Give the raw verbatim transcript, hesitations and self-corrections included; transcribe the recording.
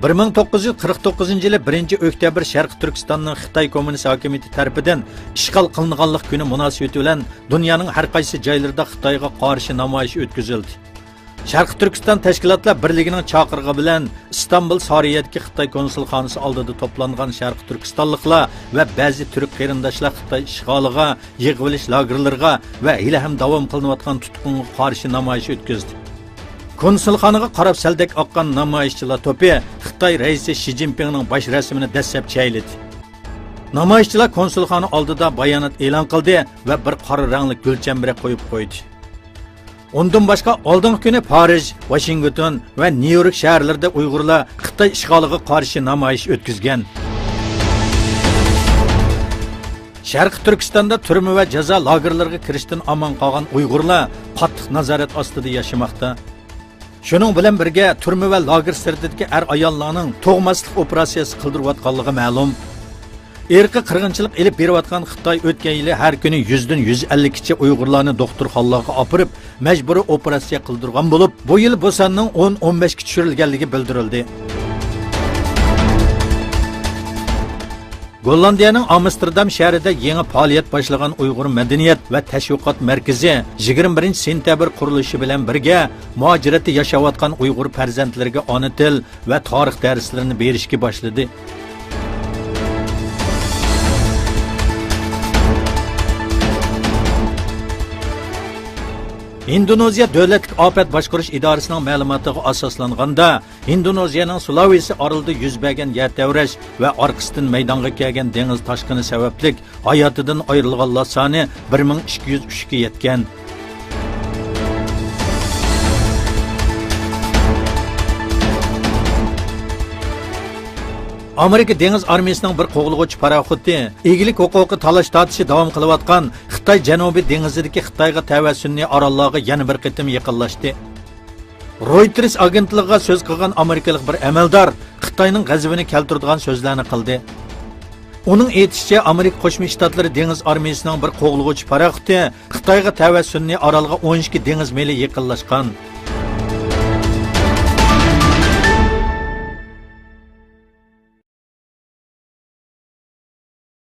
بىر مىڭ توققۇز يۈز قىرىق توققۇزىنچى يىلى بىرىنچى ئۆكتەبىر شەرقىي تۈركىستاننىڭ خىتاي كوممۇنىست ھاكىمىيىتى تەرىپىدىن ئىشغال قىلىنغانلىق كۈنى مۇناسىۋىتى بىلەن دۇنيانىڭ ھەر قايسى جايلىرىدا خىتايغا قارشى نامايىش ئۆتكۈزۈلدى. شەرقىي تۈركىستان تەشكىلاتلار بىرلىكىنىڭ چاقىرىقى بىلەن ئىستانبۇل سارىيەدىكى خىتاي كونسۇلخانىسى ئالدىدا توپلانغان شەرقىي تۈركىستانلىقلار ۋە بەزى تۈرك قېرىنداشلار خىتاي ئىشغالىغا، يىغىۋېلىش لاگېرلىرىغا ۋە ھېلىھەم داۋام قىلىنىۋاتقان تۇتقۇنغا قارشى نامايىش ئۆتكۈزدى. كونسۇلخانىغا قاراپ سەلدەك ئاققان نامايىشچىلار توپى خىتاي رەئىسى شى جىنپىڭنىڭ باش رەسىمىنى دەسسەپ چەيلىدى. نامايىشچىلار كونسۇلخانا ئالدىدا بايانات ئېلان قىلدى ۋە بىر قارا رەڭلىك گۈل چەمبىرەك قويۇپ قويدى. ئۇندىن باشقا، ئالدىنقى كۈنى پارىژ، ۋاشىنگتون ۋە نيۇ يورك شەھەرلىرىدە ئۇيغۇرلار خىتاي ئىشغالىغا قارشى نامايىش ئۆتكۈزگەن. شەرقىي تۈركىستاندا تۈرمە ۋە جازا لاگېرلىرىغا كىرىشتىن ئامان قالغان ئۇيغۇرلار قاتتىق نازارەت ئاستىدا ياشىماقتا. شۇنىڭ بىلەن بىرگە، تۈرمە ۋە لاگېر سىرتىدىكى ئەر-ئاياللارنىڭ تۇغماسلىق ئوپېراتسىيىسى قىلدۇرۇۋاتقانلىقى مەلۇم. ئىرقىي قىرغىنچىلىق ئېلىپ بېرىۋاتقان خىتاي ئۆتكەن يىلى ھەر كۈنى يۈزدىن يۈز ئەللىككىچە ئۇيغۇرلارنى دوختۇرخانىلارغا ئاپىرىپ، مەجبۇرىي ئوپېراتسىيە قىلدۇرغان بولۇپ، بۇ يىل بۇ ساننىڭ ئون، ئون بەشكە چۈشۈرۈلگەنلىكى بىلدۈرۈلدى. گوللاندىيەنىڭ ئامستېردام شەھىرىدە يېڭى پائالىيەت باشلىغان ئۇيغۇر مەدەنىيەت ۋە تەشۋىقات مەركىزى يىگىرمە بىرىنچى سېنتەبىر قۇرۇلۇشى بىلەن بىرگە، مۇھاجىرەتتە ياشاۋاتقان ئۇيغۇر پەرزەنتلىرىگە ئانا تىل ۋە تارىخ دەرسلىرىنى بېرىشكە باشلىدى. ھىندونېزىيە دۆلەتلىك ئاپەت باشقۇرۇش ئىدارىسىنىڭ مەلۇماتىغا ئاساسلانغاندا، ھىندونېزىيەنىڭ سۇلاۋېسى ئارىلىدا يۈز بەرگەن يەر تەۋرەش ۋە ئارقىسىدىن مەيدانغا كەلگەن دېڭىز تاشقىنى سەۋەبلىك ھاياتىدىن ئايرىلغانلار سانى بىر مىڭ ئىككى يۈز ئۈچكە يەتكەن. ئامېرىكا دېڭىز ئارمىيىسىنىڭ بىر قوغلىغۇچى پاراخوتى ئىگىلىك ھوقۇقى تالاش-تارتىشى داۋام قىلىۋاتقان خىتاي جەنۇبىي دېڭىزىدىكى خىتايغا تەۋە سۈنئىي ئاراللارغا يەنە بىر قېتىم يېقىنلاشتى. رويتېرس ئاگېنتلىقىغا سۆز قىلغان ئامېرىكىلىق بىر ئەمەلدار خىتاينىڭ غەزىپىنى كەلتۈرىدىغان سۆزلەرنى قىلدى. ئۇنىڭ ئېيتىشىچە، ئامېرىكا قوشما شتاتلىرى دېڭىز ئارمىيىسىنىڭ بىر قوغلىغۇچى پاراخوتى خىتايغا تەۋە سۈنئىي ئارالغا ئون ئىككى دېڭىز مېلى يېقىنلاشقان.